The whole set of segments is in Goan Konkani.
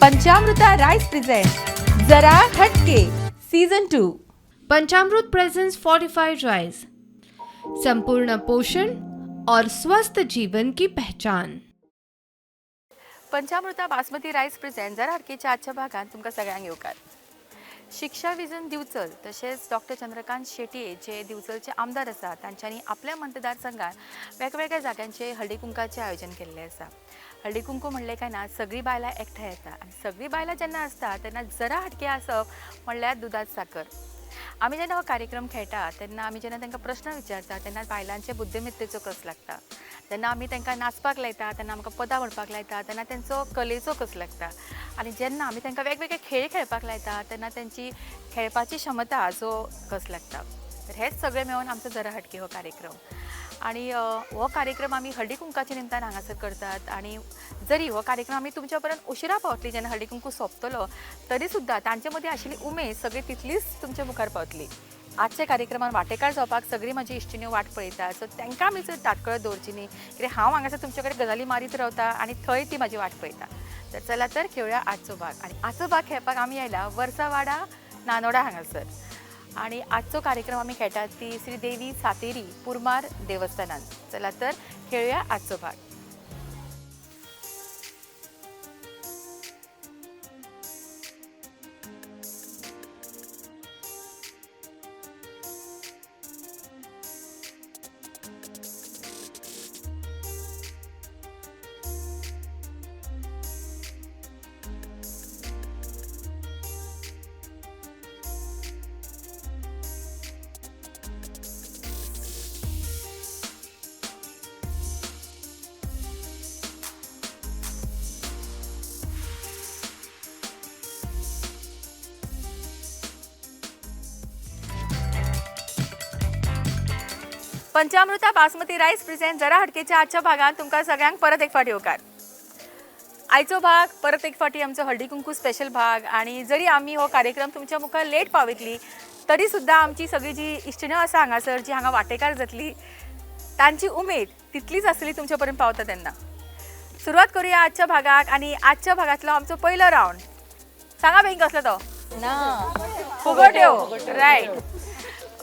पंचामृता राईस प्रेझेंट जरा हटके season 2. Panchamrut presents fortified rice, संपूर्ण पोषण और स्वस्थ जीवन की पहचान. पंचामृता बासमती राईस प्रेझेंट जरा हटकेच्या आजच्या भागात तुमकां सगळ्यांक येवकार. शिक्षा विजन दिवचल तशेंच डॉक्टर चंद्रकांत शेटये जे दिवचलचे आमदार आसा तांच्यांनी आपल्या मतदारसंघात वेगवेगळ्या जाग्यांचे हळदी कुंकाचें आयोजन केल्लें आसा. हळदी कुंकू म्हणलें काय ना सगळीं बायलां एकठांय येता आनी सगळीं बायलां जेन्ना आसता तेन्ना जरा हटके आसप म्हणल्यार दुदांत साकर. आमी जेन्ना हो कार्यक्रम खेळटा तेन्ना आमी जेन्ना तांकां प्रश्न विचारता तेन्ना बायलांचे बुद्धिमत्तेचो कस लागता. जेन्ना आमी तांकां नाचपाक लायता तेन्ना आमकां पदां म्हणपाक लायता तेन्ना तेंचो कलेचो कस लागता. आनी जेन्ना आमी तांकां वेगवेगळे खेळ खेळपाक लायता तेन्ना तेंची खेळपाची क्षमता हाचो कस लागता. तर हेच सगळें मेळून आमचो जरा हटके हो कार्यक्रम. आनी हो कार्यक्रम आमी हळदी कुंकाच्या निमतान हांगासर करतात. आनी जरी हो कार्यक्रम आमी तुमच्या पर्यंत उशिरा पावतली जेन्ना हळदी कुंकू सोंपतलो तरी सुद्दां तांचे मदीं आशिल्ली उमेद सगळी तितलीच तुमच्या मुखार पावतली. आजच्या कार्यक्रमान वांटेकार जावपाक सगळीं म्हाजी इश्टिण्यो वाट पळयता. सो तांकां आमी चड ताटकळत दवरची न्ही, कित्याक हांव हांगासर तुमचे कडेन गजाली मारीत रावता आनी थंय ती म्हाजी वाट पळयता. तर चला तर खेळुया आजचो भाग. आनी आजचो भाग खेळपाक आमी आयला वर्सावाडा नानोडा हांगासर. आनी आजचो कार्यक्रम आमी खेळटात ती श्री देवी सातेरी पुरमार देवस्थानान. चला तर खेळुया आजचो भाग. पंचामृता बासमती राईस प्रेझेंट जरा हटकेच्या आजच्या भागात तुमकां सगळ्यांक परत एक फावट येवकार. आयचो भाग परत एक फावटी आमचो हळदी कुंकू स्पेशल भाग. आनी जरी आमी हो कार्यक्रम तुमच्या मुखार लेट पावयतली तरी सुद्दां आमची सगळी जी इश्टिण्यो आसा हांगासर जी हांगा वांटेकार जातली तांची उमेद तितलीच आसतली तुमच्या पर्यंत पावता तेन्ना. सुरवात करूया आजच्या भागाक. आनी आजच्या भागांतलो आमचो पयलो रावंड सांगा बेगीन कसलो तो? फुगोट्यो. Right,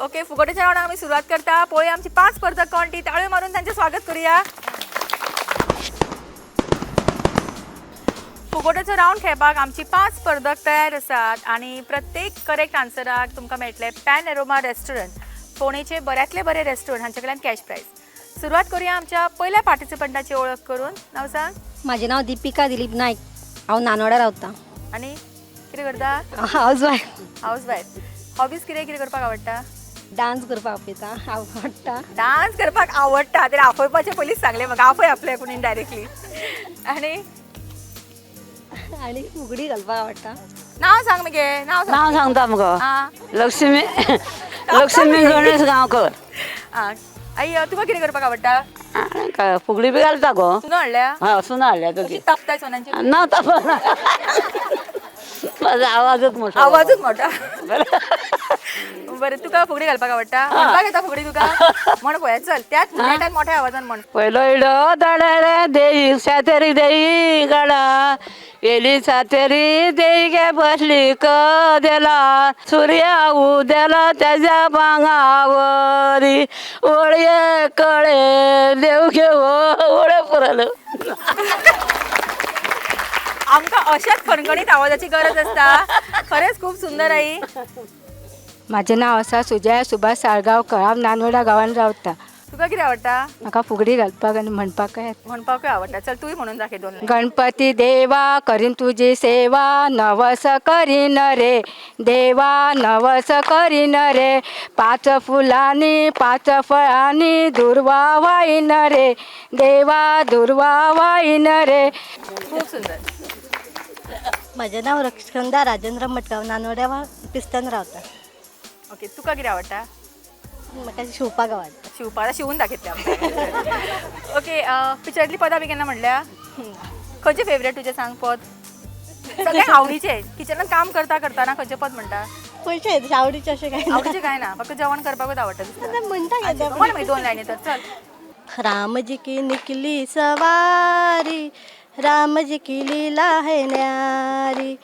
okay. फुगोट्याच्या रावंडाक आमी सुरवात करता. पळोवया आमची 5 स्पर्धक कोण ती. ताळयो मारून तांचें स्वागत करूया. फुगोट्याचो रावंड खेळपाक आमची 5 स्पर्धक तयार आसात आनी प्रत्येक करेक्ट आन्सराक तुमकां मेळटलें पॅन एरोमा रेस्टॉरंट, फोंडेचे बऱ्यांतले बरे रेस्टॉरंट हांचे कडल्यान कॅश प्रायज. सुरवात करूया आमच्या पयल्या पार्टिसिपंटाची ओळख करून. नांव सांग. म्हाजें नांव दीपिका दिलीप नायक. हांव नानोडा रावता. आनी कितें करता? House wife. House wife. Hobbies कितें कितें करपाक आवडटा? डांस करपाक आपयता, आवडटा. डांस करपाक आवडटा तर आफयपाचें पयलींच सांगलें म्हाका. आफय आपल्या कोणी डायरेक्टली. आनी आनी फुगडी घालपाक आवडटा. नांव सांग मगे. नांव सांग. नांव सांगता मुगो. लक्ष्मी लक्ष्मी गणेश गांवकर. आई तुका कितें करपाक आवडटा? फुगडी बी घालता गो. सुना हाडल्या? हय, सुना हाडल्या तुगी. तापताय सोनांची? ना तापना, म्हाजो आवाजच मोठो. आवाजच मोठो. बरें, तुका फुगडी घालपाक आवडटा? म्हणपाक येता फुगडी तुका? म्हण पळया, चल त्याच नेटान मोठ्या आवाजान म्हण. पयलो इडो दाडे देई सातेरी देई गाडा येली सातेरी देई गे बसली कदेला सूर्या उदेला त्याच्या बांगावरी ओळये कळे देव घेव ओळे पुरलो. आमकां अशाच खणखणीत आवाजाची गरज आसता. खरेंच खूब सुंदर आई. म्हाजें नांव आसा सुजया सुभाष साळगांवकर. हांव नानोडा गांवान रावता. तुका कितें आवडटा? म्हाका फुगडी घालपाक आनी म्हणपाकय येता. म्हणपाकूय आवडटा. चल तूंय म्हणून दाखय 2 लायन. गणपती देवा करीन तुजी सेवा नवस करीन रे देवा नवस करीन रे 5 फुलांनी 5 फळांनी दुर्वा वाईन रे देवा दुर्वा वाईन रे. खूब सुंदर. म्हाजें नांव रक्षंदा राजेंद्र मटगांव, नानोड्या पिस्तान रावता. ओके, तुका कितें आवडटा? म्हाका शिवपाक आवडटा. शिवपाक शिवून दाखयतले आमकां. ओके, पिक्चरांतली पदां बी केन्ना म्हणल्या? खंयचें फेवरेट तुजें सांग पद? सगळ्यांक आवडीचें. किचनान काम करता करतना खंयचें पद म्हणटा? पयशे आवडीचें अशें कांय ना. आवडीचें कांय ना, फक्त जेवण करपाकूच आवडटा दिसता. म्हणटा. म्हण मागीर 2 लायनी तर चल. राम जी की निकली सवारी राम जी की लीला है न्यारी।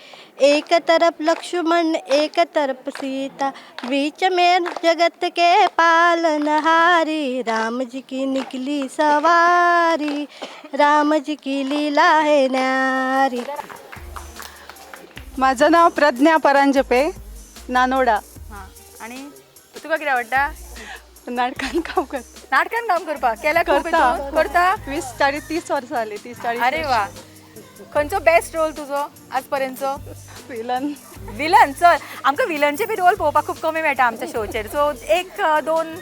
एक तरफ लक्ष्मण एक तरफ सीता, बीच में जगत के पालनहारी। राम जी की निकली सवारी, राम जी की लीला है न्यारी। माझं नाव प्रज्ञा परांजपे, नानोडा. हां, आणि तुका कितें आवडटा? नाटकान काम करता. नाटकान काम करपाक केल्या खूब करता. हितून? करता. 20 40 30 वर्सां जाली, 30 40. अरे वा, खंयचो बेस्ट रोल तुजो आज पर्यंतचो? विलन. विलन. चल, आमकां विलनचे बी रोल पळोवपाक खूब कमी मेळटा आमच्या शोचेर. सो एक दोन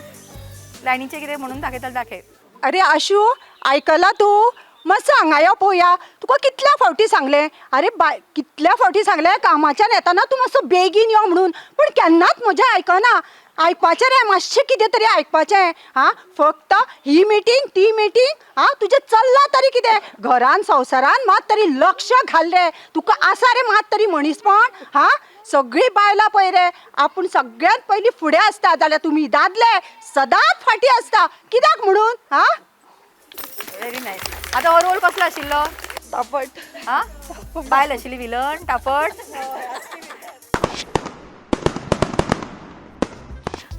लायनीचे कितें म्हणून दाखयता, दाखय. अरे आशू, आयकलां तूं? मातसो हांगा यो पळोवया. तुका कितल्या फावटी सांगलें, अरे बाय, कितल्या फावटी सांगलें कामाच्यान येताना तूं मातसो बेगीन यो म्हणून, पूण केन्नाच म्हजें आयकना. आयकपाचें रे मातशें, कितें तरी आयकपाचें. आं, फक्त ही मिटींग ती मिटींग. आं, तुजें चल्लां तरी कितें घरान संवसारान? मात तरी लक्ष घाल रे. तुका आसा रे मात तरी मनीसपण? हां, सगळीं बायलां पळय रे, आपूण सगळ्यांत पयलीं फुडें आसता, जाल्यार तुमी दादले सदांच फाटीं आसता, कित्याक म्हणून? हां. Very nice. आतां हो रोल कसलो आशिल्लो? तापट. हा, बायल आशिल्ली विलन, तापट.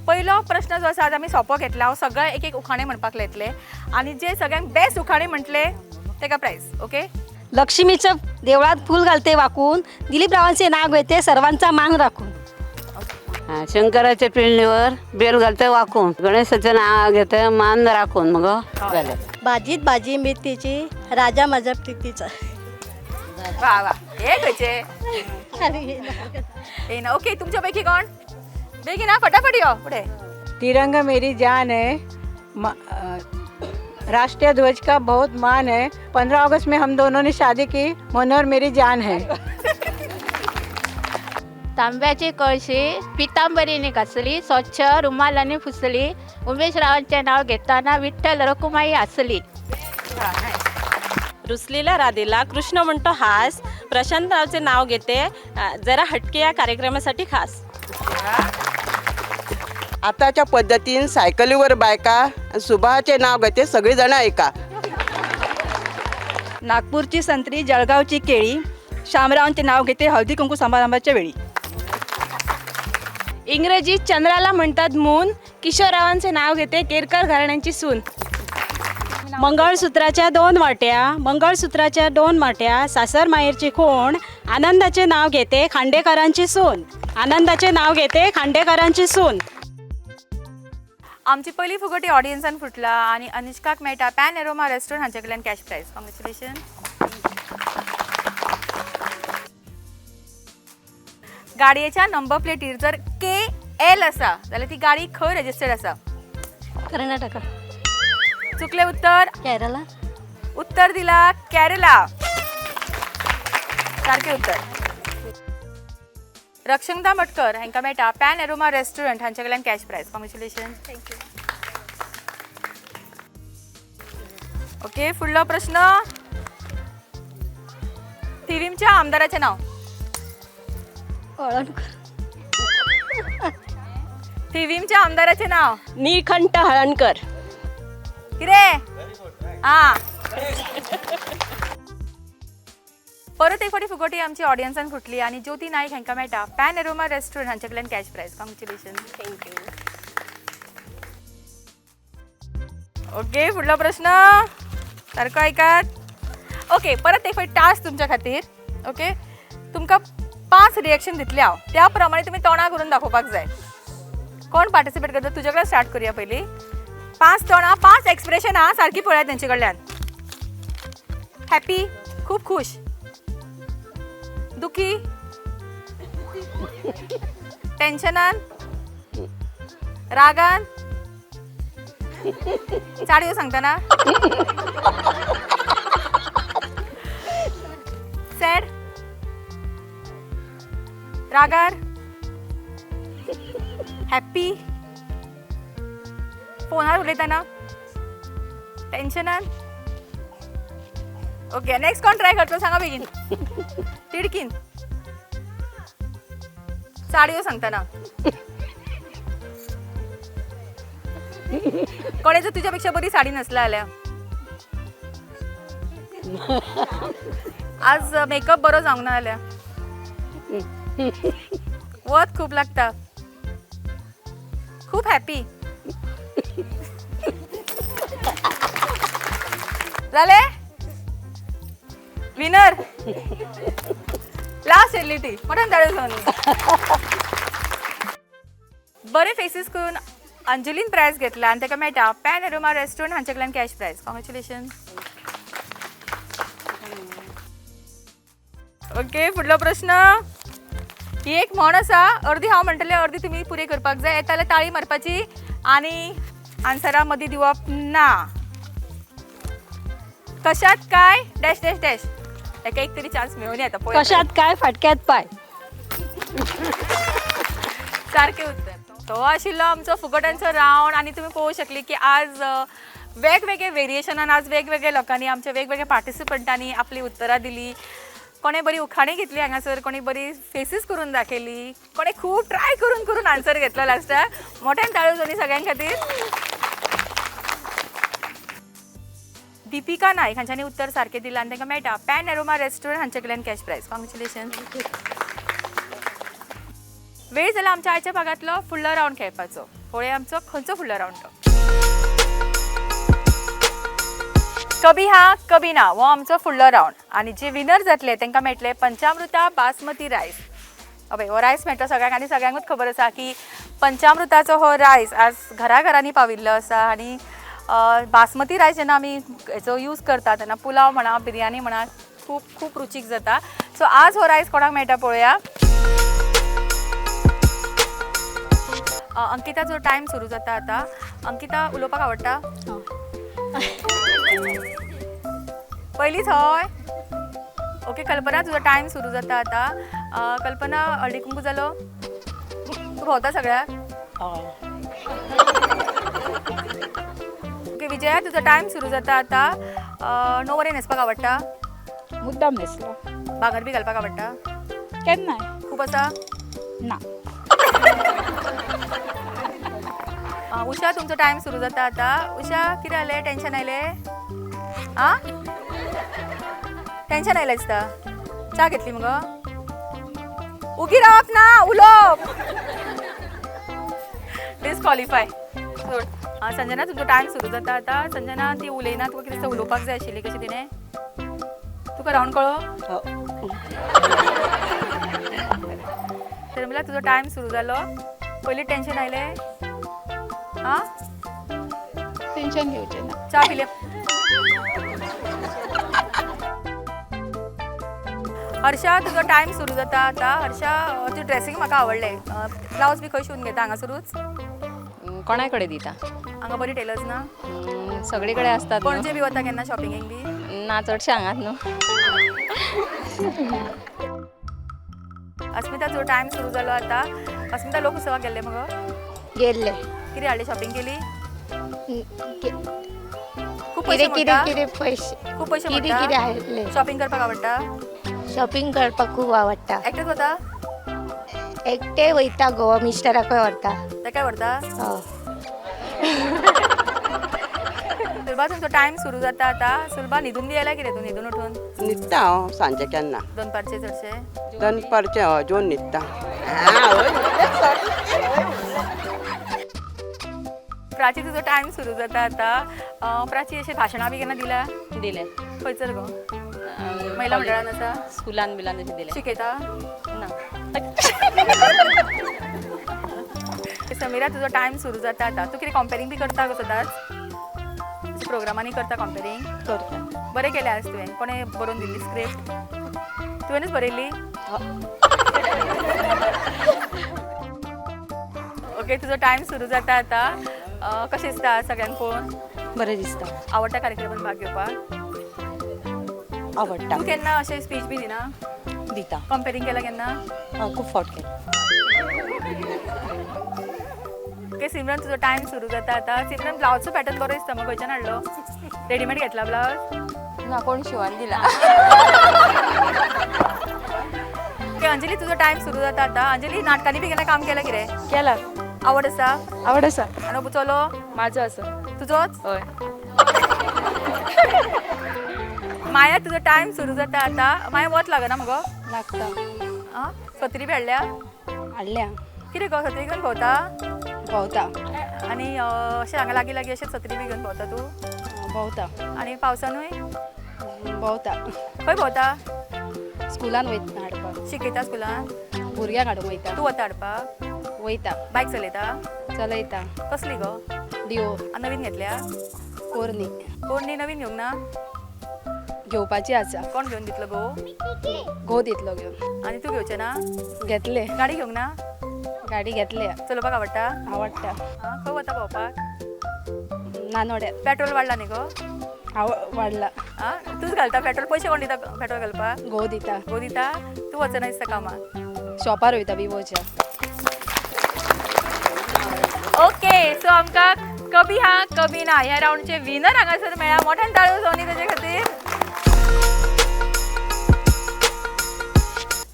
पयलो प्रश्न जो आसा आज आमी सोंपो घेतला. हांव सगळे एक एक उखाणे म्हणपाक लायतले आनी जे सगळ्यांक बेस्ट उखाणे म्हटले तेका प्रायज. ओके. लक्ष्मीचं देवळात फूल घालते वाकून, दिलीपरावांचे नाव घेते सर्वांचा मान राखून. हा, शंकराच्या पिळणीवर बेल घालते वाकून, गणेशाचं नाव घेते मान राखून. मग झालं. भाजीत भाजी मेथीची, राजा माझ्या प्रीतीचा. वा वा, हे खंयचे हे ना. ओके, तुमच्या पैकी कोण बेगीन हा, फटाफट यो फुडें. तिरंगा मेरी जान है, राष्ट्रीय ध्वज का बहुत मान है, 15 अगस्त में हम दोनों ने शादी की, मनोहर मेरी जान है. तांब्याची कळशी पितांबरीने घासली, स्वच्छ रुमालाने पुसली, उमेशरावांचे नाव घेताना विठ्ठल रखुमाई हसली. रुसलेल्या राधेला कृष्ण म्हणतो हास, प्रशांतरावचे नाव घेते जरा हटके या कार्यक्रमासाठी खास. आताच्या पद्दतीन सायकलीवर बायका, सुभाचे नाव घेते सगळी जाणां ऐका. नागपूरची संत्री, जळगावची केळी, शामरावांचे नाव घेते हळदी कुंकू समारंभाच्या वेळी. इंग्रजीत चंद्राला म्हणतात मून, किशोररावांचे नाव घेते केरकर घराण्यांची सून. मंगळसूत्राच्या दोन वाट्या, मंगळसूत्राच्या दोन वाट्या, सासर माहेरची कोण, आनंदाचे नाव घेते खांडेकरांची सून, आनंदाचे नाव घेते खांडेकरांची सून. आमची पयली फुगोटी ऑडियन्सान फुटला आनी अनिष्काक मेळटा पॅन एरोमा रेस्टॉरंट हांचे कडल्यान कॅश प्रायज. कॉंग्रेच्युलेशन. गाडयेच्या नंबर प्लेटीर जर के एल आसा जाल्यार ती गाडी खंय रजिस्टर्ड आसा? कर्नाटका. चुकले उत्तर. केरला. उत्तर दिला केरला, सारकें उत्तर. रक्षंदा मटकर हांकां मेळटा पॅन एरोमा रेस्टॉरंट हांचे कडल्यान cash prize. Congratulation. Thank you. Okay, फुडलो प्रश्न. थिवीमच्या आमदाराचें नाव? हळणकर. थिवीमच्या आमदाराचें नाव? निळकंठ हळणकर. कितें आ परत एक फावटी फुगोटी आमची ऑडियन्सान फुटली आनी ज्योती नाईक हांकां मेळटा पॅन एरोमा रेस्टॉरंट हांचे कडल्यान cash prize. Congratulation. Thank you. Okay, फुडलो प्रश्न सारको आयकात. ओके, परत एक फावटी टास्क तुमच्या खातीर. ओके, तुमकां पांच रिएक्शन दितले हांव, त्या प्रमाणे तुमी तोंडां करून दाखोवपाक जाय. कोण पार्टिसिपेट करता? तुज्या कडेन स्टार्ट करूया पयलीं. पांच तोंडां, पांच एक्सप्रेशन आहा, सारकी पळयात तेंचे कडल्यान. हॅपी, खूब खुश, दुखी, टेन्शनान, रागान, चाडयो सांगतना, सॅड, रागार, हॅप्पी, फोनार उलयतना, टेन्शनान. ओके, नेक्स्ट कोण ट्राय करतलो सांगा बेगीन. तिडकीन, चाडयो सांगतना. कोणे जर तुज्या पेक्षा बरी साडी नसला जाल्यार? आज मेकअप बरो जावंक ना जाल्यार वत खूब लागता. खूब हॅपी जाले. विनर लास्ट येयल्ली ती मोठ्यान ताळयो जावन. बरे फेसीस करून अंजलीन प्रायज घेतला आनी ताका मेळटा पॅन एरोमा रेस्टॉरंट हांचे कडल्यान कॅश प्रायज. कॉंग्रेच्युलेशन. ओके, फुडलो प्रश्न. ही एक म्हण आसा, अर्दी हांव म्हणटलें अर्दी तुमी पुरे करपाक जाय. येता जाल्यार ताळी मारपाची आनी आन्सरा मदीं दिवप ना. कशात काय डॅश डॅश डॅश. ताका एक तरी चान्स मेळून येता पळय. कशात काय फाटक्यात पाय. सारकें उत्तर. तो आशिल्लो आमचो फुकटांचो रावंड आनी तुमी पळोवंक शकली की आज वेगवेगळे वेरिएशनान आज वेगवेगळे लोकांनी आमच्या वेगवेगळ्या पार्टिसिपंटांनी आपली उत्तरां दिली. कोणें बरी उखाणी घेतली हांगासर, कोणें बरी फेसीस करून दाखयली, कोणें खूब ट्राय करून करून आन्सर घेतलो लास्टाक. मोठ्यान ताळयो जाली सगळ्यां खातीर. दीपिका नायक हांच्यांनी उत्तर सारकें दिलां आनी तांकां मेळटा पॅन एरोमा रेस्टॉरंट हांचे कडल्यान कॅश प्रायज. कॉंग्रेच्युलेशन. वेळ जाला आमच्या आयच्या भागांतलो फुडलो रावंड खेळपाचो. पळोवया आमचो खंयचो फुडलो रावंड तो. कभी हा कभी ना हो आमचो फुडलो रावंड आनी जे विनर जातले तांकां मेळटले पंचामृता बासमती रायस. अबे हो रायस मेळटलो सगळ्यांक आनी सगळ्यांकूच खबर आसा की पंचामृताचो हो रायस आज घराघरांनी पाविल्लो आसा आनी बासमती रायस जेन्ना आमी हेचो यूज करता तेन्ना पुलाव म्हणा बिरयानी म्हणा खूब खूब रुचीक जाता. सो आज हो रायस कोणाक मेळटा पळोवया. अंकिता जो टायम सुरू जाता आतां. अंकिता उलोवपाक आवडटा? पयलींच हय. ओके कल्पना तुजो टायम सुरू जाता आतां. कल्पना हळदी कुंकू जालो? तूं भोंवता सगळ्याक? ओके विजया तुजो टायम सुरू जाता आतां. णव वरे न्हेसपाक आवडटा? मुद्दाम न्हेसलो. भांगर बी घालपाक आवडटा? केन्नाय. खूब आसा? ना. उषा तुमचो टायम सुरू जाता आतां. उषा कितें जालें, टेंशन आयलें? आं टेंशन आयलें दिसता. च्या घेतली मगो? उगी रावप ना, उलोवप. डिस्कॉलिफाय. सोड. संजना तुमचो टायम सुरू जाता आतां. संजना ती उलयना, तुका कितें उलोवपाक जाय आशिल्ली कशी तिणें? तुका रावंड कळ्ळो? शर्मिला तुजो टायम सुरू जालो. पयलीं टेंशन आयलें? आं टेंशन घेवचें ना. च्या पिले? हर्षा तुजो टायम सुरू जाता आतां. हर्षा तुजें ड्रेसींग म्हाका आवडलें. ब्लावज बी खंय शिवून घेता हांगासरूच? कोणा कडेन दिता. हांगा बरी टेलर्स ना? सगळे कडेन आसतात. पणजे बी वता केन्ना शॉपिंगेक बी? ना चडशें हांगाच न्हू. अस्मिता तुजो टायम सुरू जालो आतां. अस्मिता लोक उत्सवाक गेल्ले मगो? गेल्ले. कितें हाडलें, शॉपिंग केली? खूब पयशे कितें कितें पयशे खूब पयशे कितें कितें हाडले. शॉपिंग करपाक आवडटा? शॉपिंग करपाक खूब आवडटा. एकटेच वता? एकटे वयता गोवा, मिस्टराकय व्हरता. ताकाय व्हरता? सुलभा तुमचो टायम सुरू जाता आतां. सुलभा न्हिदून बी आयला कितें तूं? न्हिदून उठून न्हिदता हांव सांजचे केन्ना. दनपारचें चडशें? दनपारचें हय, जेवन न्हिदता. प्राची तुजो टायम सुरू जाता आतां. प्राची अशें भाशणां बी केन्ना दिल्या? दिलें. खंयसर गो? महिला मंडळान आसा? स्कुलान बिलान अशें दिलें. शिकयता? ना. समीरा तुजो टायम सुरू जाता आतां. तूं कितें कंपेरींग बी करता गो सदांच? प्रोग्रामांनी करता कंपेरींग? करता. बरें केलें आज तुवें. कोणें बरोवन दिल्ली स्क्रिप्ट? तुवेंच बरयल्ली? ओके तुजो टायम सुरू जाता आतां. कशें दिसता सगळ्यांक पळोवन? बरें दिसता. आवडटा कार्यक्रमान भाग घेवपाक? आवडटा. तूं केन्ना अशें स्पीच बी दिना? दिता. कंपेरींग केलां केन्ना? खूब फावट केलां. ओके सिमरन तुजो टायम सुरू जाता आतां. सिमरन ब्लावजचो पॅटर्न बरो दिसता मगो, खंयच्यान हाडलो? रेडीमेड घेतला ब्लावज? ना, कोण शिवून दिला. ओके अंजली तुजो टायम सुरू जाता आतां. अंजली नाटकांनी बी केन्ना काम केलां कितें? केलां. आवड आसा? आवड आसा. आनी चलो? म्हाजो आसा. तुजोच? हय. माया तुजो टायम सुरू जाता आतां. माया वत लागना मगो? लागता. आं, सत्री बी हाडल्या? हाडल्या. कितें गो सत्री घेवन भोंवता? भोंवता. आनी अशें हांगा लागीं लागीं अशें सत्री बी घेवन भोंवता तूं? भोंवता. आनी पावसानूय भोंवता. खंय भोंवता? स्कुलान वयता हाडपाक. शिकयता स्कुलान? भुरग्यांक हाडूंक वयता. तूं वता हाडपाक? वयता. बायक चलयता? चलयता. कसली गो? डिओ. नवीन घेतल्या? पोरणी. पोरणी नवीन घेवंक ना? घेवपाची आसा. कोण घेवन दितलो गो? गो दितलो घेवन. आनी तूं घेवचें ना? घेतले. गाडी घेवंक ना? गाडी घेतल्या. चलोवपाक आवडटा? आवडटा. खंय वता भोंवपाक? नानोड्यात. पेट्रोल वाडला न्ही गो? वाडला. तूंच घालता पेट्रोल? पयशे कोण दिता पेट्रोल घालपाक? गो दिता. गो दिता? तूं वचना दिसता कामाक? शॉपार वयता विवोच्या. ओके, सो आमकां कभी हाँ कभी ना ह्या रावंडचे विनर हांगासर मेळ्ळा. मोठ्यान ताळयो जावनी ताजे खातीर.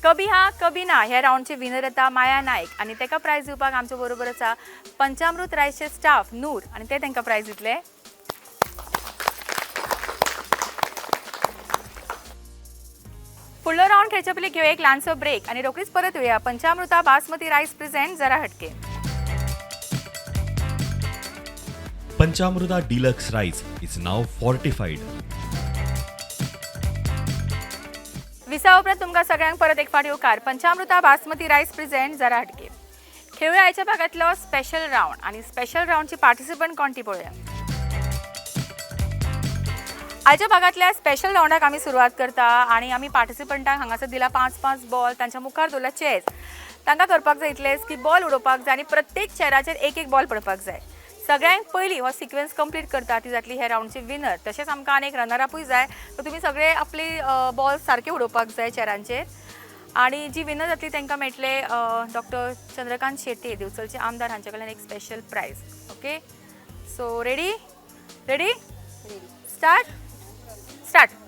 कभी हाँ कभी ना ह्या रावंडचे विनर येता माया नायक आनी ताका प्रायज दिवपाक आमचे बरोबर आसा पंचामृत रायसचे स्टाफ नूर आनी ते तांकां प्रायज दितले. फुडलो रावंड खेळचे पयलीं घेवया एक ल्हानसो ब्रेक आनी रोखडीच परत येवया. पंचामृता बासमती रायस प्रेझेंट जरा हटके. Panchamruta deluxe rice is now fortified. विसा उपरांत तुमकां सगळ्यांक परत एक फावट येवकार. पंचामृता बासमती रायस प्रेझेंट जरा हटके. खेळूया आयच्या भागांतलो स्पेशल रावंड आनी स्पेशल रावंडची पार्टिसिपंट कोण ती पळोवया. आयच्या भागांतल्या स्पेशल रावंडाक आमी सुरवात करता आनी आमी पार्टिसिपंटांक हांगासर दिला 5-5 बॉल. तांच्या मुखार दवरला चेस. तांकां करपाक जाय इतलेंच की बॉल उडोवपाक जाय आनी प्रत्येक चेराचेर एक एक बॉल पडपाक जाय. सगळ्यांक पयलीं हो सिक्वेन्स कंप्लीट करता ती जातली ह्या रावंडची विनर. तशेंच आमकां आनी एक रनर अपूय जाय. सो तुमी सगळे आपली बॉल सारके उडोवपाक जाय चेरांचेर आनी जी विनर जातली तांकां मेळटले डॉक्टर चंद्रकांत शेट्ये दिवचलचे आमदार हांचे कडल्यान एक special prize. Okay, so ready? Ready? Start? Start.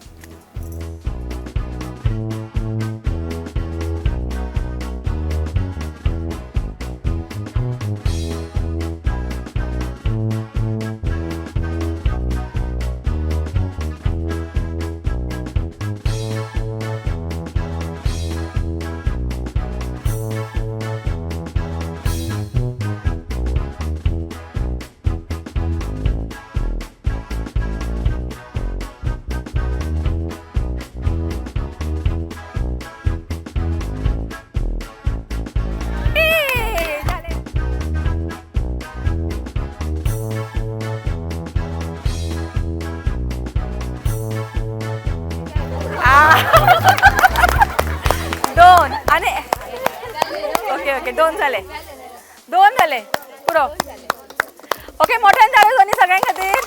दोन आनी ओके ओके दोन जाले. दोन जाले पुरो. ओके, मोठ्यान ताळयो जावनी सगळ्यां खातीर.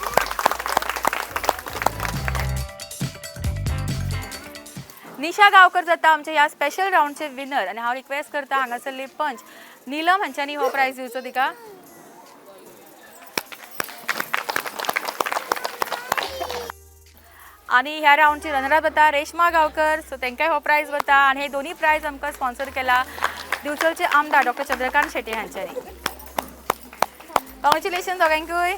निशा गांवकर जाता आमच्या ह्या स्पेशल रावंडचे विनर आनी हांव रिक्वेस्ट करता हांगासरली पंच नीलम हांच्यांनी हो प्रायज दिवचो तिका. आनी ह्या रावंडची रनर अप जाता रेश्मा गांवकर. सो तांकांय हो प्रायज वता आनी हे दोनूय प्रायज आमकां स्पॉन्सर केला दिवचलचे आमदार डॉक्टर चंद्रकांत शेट्ये हांच्यांनी. कॉंग्रेच्युलेशन दोगांकूय.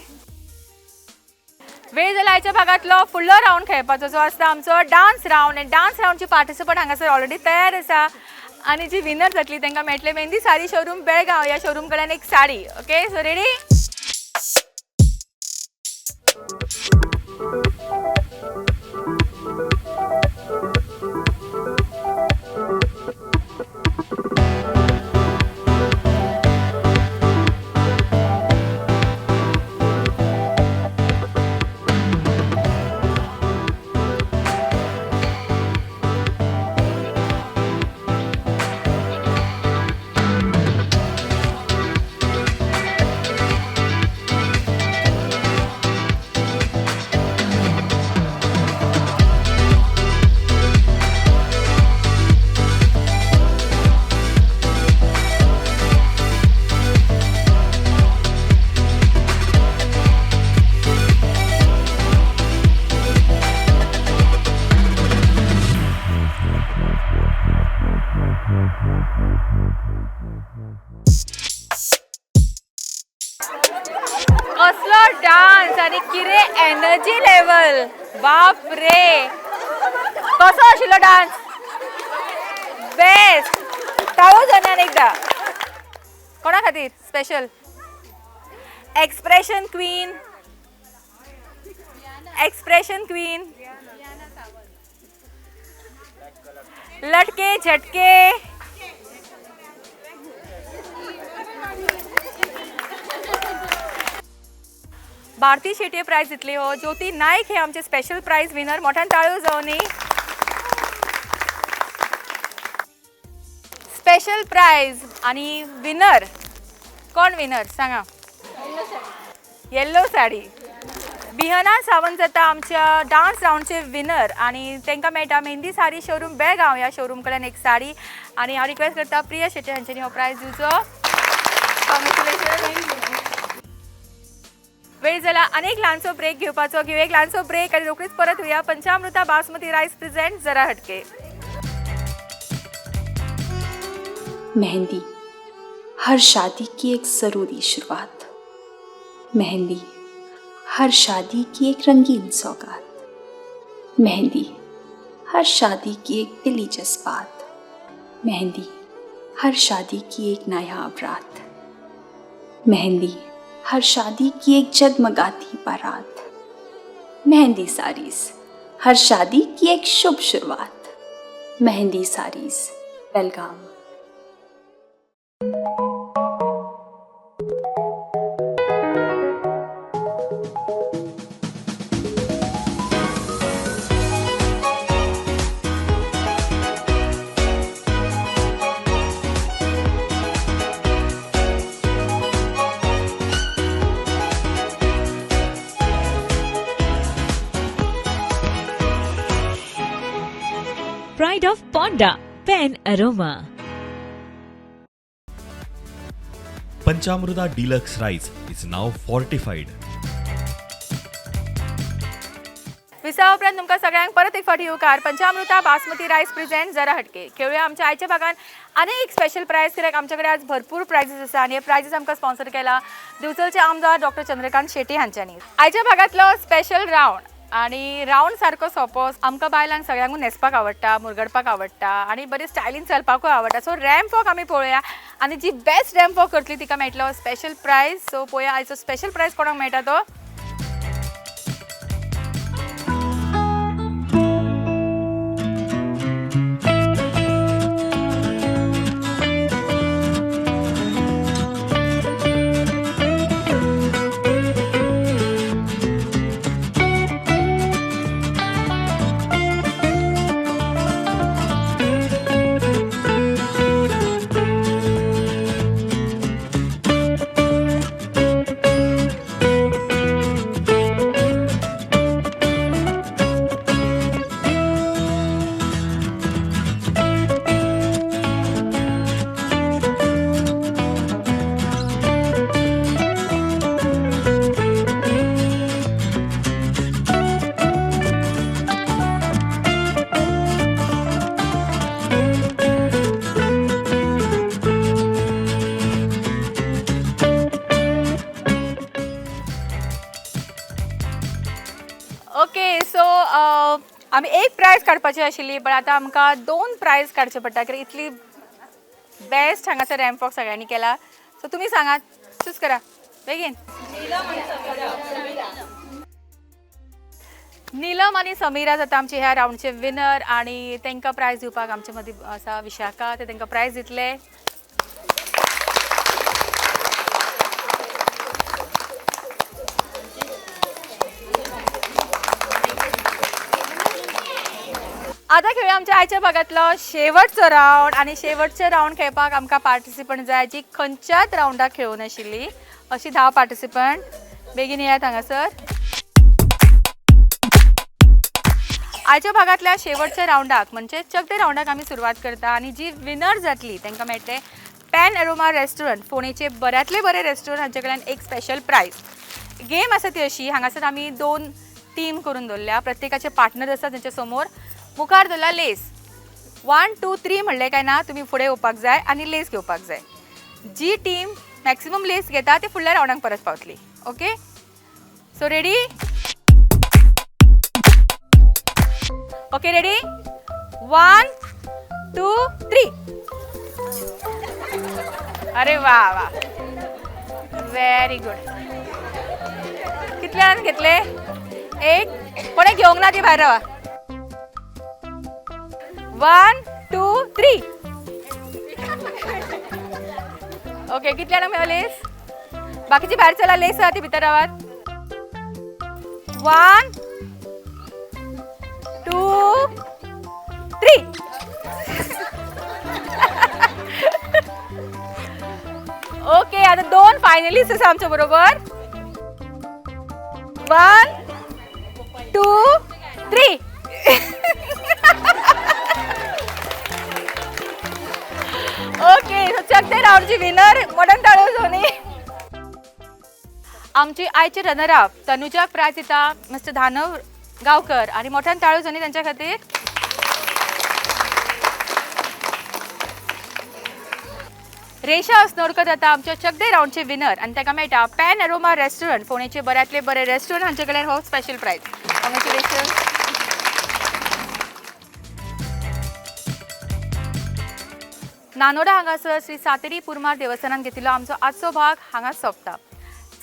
वेळ जाला आयच्या भागांतलो फुडलो रावंड खेळपाचो जो आसता आमचो डान्स रावंड. आनी डान्स रावंडची पार्टिसिपंट हांगासर ऑलरेडी तयार आसा आनी जी विनर जातली तांकां मेळटले मेहंदी साडी शोरूम बेळगांव ह्या शोरूम कडल्यान एक साडी. Okay, so ready? कसलो डान्स आनी कितें एनर्जी लेवल, बाप रे. कसो आशिल्लो डान्स? बेस्ट. टाळो जाण्यान एकदा. कोणा खातीर special? Expression queen. Expression queen. लटके झटके. भारती शेट्ये प्रायज दितली हो. ज्योती नायक हे आमचे स्पेशल प्रायज विनर. मोठ्यान टाळयो जावनी. स्पेशल प्रायज आणि विनर कोण? विनर सांगा. येल्लो साडी. बिहना सावंत जाता आमच्या डान्स रावंडचे विनर आणि तांकां मेळटा मेहंदी साडी शोरूम बेळगांव ह्या शोरूम कडल्यान एक साडी. आनी हांव रिक्वेस्ट करता प्रिया शेट्ये हांच्यांनी हो प्रायज दिवचो. कॉंग्रेच्युलेशन. वेळ जाला अनेक ल्हानसो ब्रेक घेवपाचो. घेवया एक ल्हानसो ब्रेक आनी रोखडीच परत येवया. पंचामृता बासमती रायस प्रेझेंट जरा हटके. मेहंदी हर शादी की एक ज़रूरी शुरुआत. मेहंदी हर शादी की एक रंगीन सौगात. मेहंदी हर शादी की एक दिली जज्बात. मेहंदी हर शादी की एक नायाब रात. मेहंदी हर शादी की एक जगमगाती बारात. मेहंदी साड़ीज हर शादी की एक शुभ शुरुआत. Mehndi saris, Belgaum. Pride of Ponda, Pen Aroma. Panchamruta Deluxe Rice is now fortified. विसावा उपरांत तुमकां सगळ्यांक परत एक फावटी येवकार. पंचामृता बासमती रायस प्रेझेंट जरा हटके. खेळुया आमच्या आयच्या भागान आनी एक स्पेशल प्रायज, कित्याक आमचे कडेन आज भरपूर प्रायजीस आसा आनी हे प्रायजीस आमकां स्पॉन्सर केला दिवचलचे आमदार डॉक्टर चंद्रकांत शेट्ये हांच्यांनी. आयच्या भागांतलो स्पेशल रावंड आनी रावंड सारको सोंपो. आमकां बायलांक सगळ्यांकूच न्हेसपाक आवडटा, मुरगडपाक आवडटा आनी बरी स्टायलीन चलपाकूय आवडटा. सो रॅम्प वॉक आमी पळोवया आनी जी बेस्ट रॅम्प वॉक करतली तिका मेळटलो स्पेशल प्रायज. सो पळोवया आयचो स्पेशल प्रायज कोणाक मेळटा तो. ओके, सो आमी एक प्रायज काडपाची आशिल्ली, पण आतां आमकां दोन प्रायज काडचे पडटा, कित्याक इतली बेस्ट हांगासर रॅम्प वॉक सगळ्यांनी केला. सो तुमी सांगात, चूज करा बेगीन. नीलम आनी समीरा जाता आमचे ह्या रावंडचे विनर आनी तांकां प्रायज दिवपाक आमचे मदीं आसा विशाखा, ते तांकां प्रायज दितले. आतां खेळुया आमच्या आयच्या भागांतलो शेवटचो रावंड आनी शेवटचो रावंड खेळपाक आमकां पार्टिसिपंट जाय जी खंयच्याच रावंडाक खेळूं नाशिल्ली अशी 10 पार्टिसिपंट. बेगीन येयात हांगासर. आयच्या भागांतल्या शेवटच्या रावंडाक म्हणजे चकदे रावंडाक आमी सुरवात करता आनी जी विनर जातली तांकां मेळटलें पॅन अरोमा रेस्टॉरंट, फोंडेचे बऱ्यांतले बरे रेस्टॉरंट हांचे कडल्यान एक स्पेशल प्रायज. गेम आसा ती अशी, हांगासर आमी 2 टीम करून दवरल्या, प्रत्येकाचे पार्टनर आसा तेंच्या समोर. मुखार दवरला लेस. 1 2 3 म्हणलें काय ना तुमी फुडें येवपाक जाय आनी लेस घेवपाक जाय. जी टीम मॅक्सिमम लेस घेता ती फुडल्या रावंडाक परत पावतली. Okay, so ready? Okay, ready? 1 2 3. अरे वा वा, व्हेरी गुड. कितले जाणांनी घेतले? एक. कोणे घेवंक ना ती भायर रावा. 1 2 3. ओके, कितले जाणांक मेळ्ळो लेस? बाकीची भायर चला, लेस आहा ती भितर रावात. 1 2 3. ओके, आता 2 फायनलिस्ट आसा आमच्या बरोबर. 1 2 3. ओके, चकते राऊंडची विनर मोठ्यान टाळयो जावनी. आमची आयचे रनर अप तनुजाक प्रायज दिता मिस्टर धानव गांवकर आनी मोठ्यान टाळयो जावनी तांच्या खातीर. रेशा अस्नोडकर जाता आमच्या चकदे राऊंडचे विनर आनी ताका मेळटा पॅन अरोमा रेस्टॉरंट, फोंडेचे बऱ्यांतले बरे रेस्टॉरंट हांचे कडल्यान हो स्पेशल प्रायज. कॉंग्रेच्युलेशन. नानोडा हांगासर श्री सातेरी पुरमार देवस्थानान घेतिल्लो आमचो आजचो भाग हांगा सोंपता.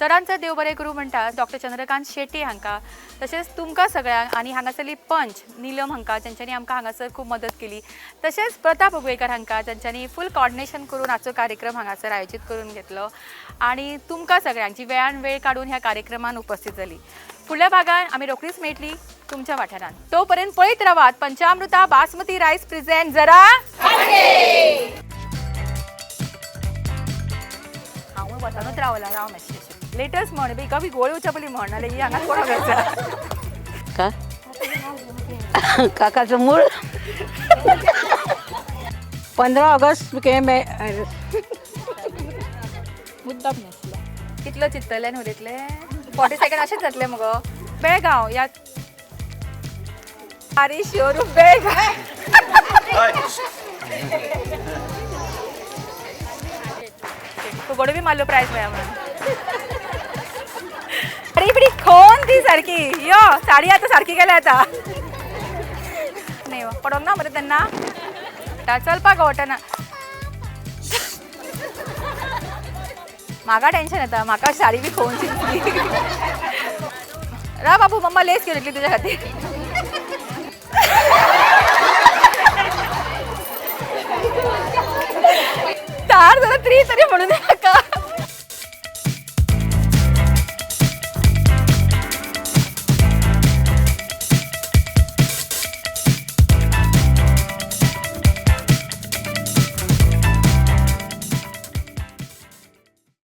चडान चड देव बरें करूं म्हणटा डॉक्टर चंद्रकांत शेट्ये हांकां, तशेंच तुमकां सगळ्यांक आनी हांगासरली पंच निलम हांकां जांच्यांनी आमकां हांगासर खूब मदत केली, तशेंच प्रताप उगवेकर हांकां जांच्यांनी फूल कॉर्डिनेशन करून आजचो कार्यक्रम हांगासर आयोजीत करून घेतलो आनी तुमकां सगळ्यांक जी वेळान वेळ काडून ह्या कार्यक्रमान उपस्थित जाली. फुडल्या भागान आमी रोखडीच मेळटली तुमच्या वाठारान. तो पर्यंत पळयत रावात पंचामृता बासमती रायस प्रेझेंट जरा हांव वतानूच रावला. राव मातशें लेटस्ट म्हण बी कवी गोळी वचपा पयलीं म्हण नाल्यार ही हांगाच कोणाक वयता. काकाचं मूळ 15 ऑगस्ट के मैं मुद्दाम नासलो. कितलो चिंतलें न्हू तितलें 40 सेकंड अशेंच जातलें मगो. बेळगांव ह्या आरे श्योर बेळगांव. फुगडो बी मारलो प्रायज मेळ्ळा म्हणून. अरे बरी खोन ती सारकी यो साडी आतां सारकी केल्या आतां न्ही पडोंक ना मरे तेन्ना चलपाक गावटना. म्हाका टेन्शन येता, म्हाका साडी बी खोवन चिंतली. रा बाबू मम्मा लेस घेवन येतली तुज्या खातीर.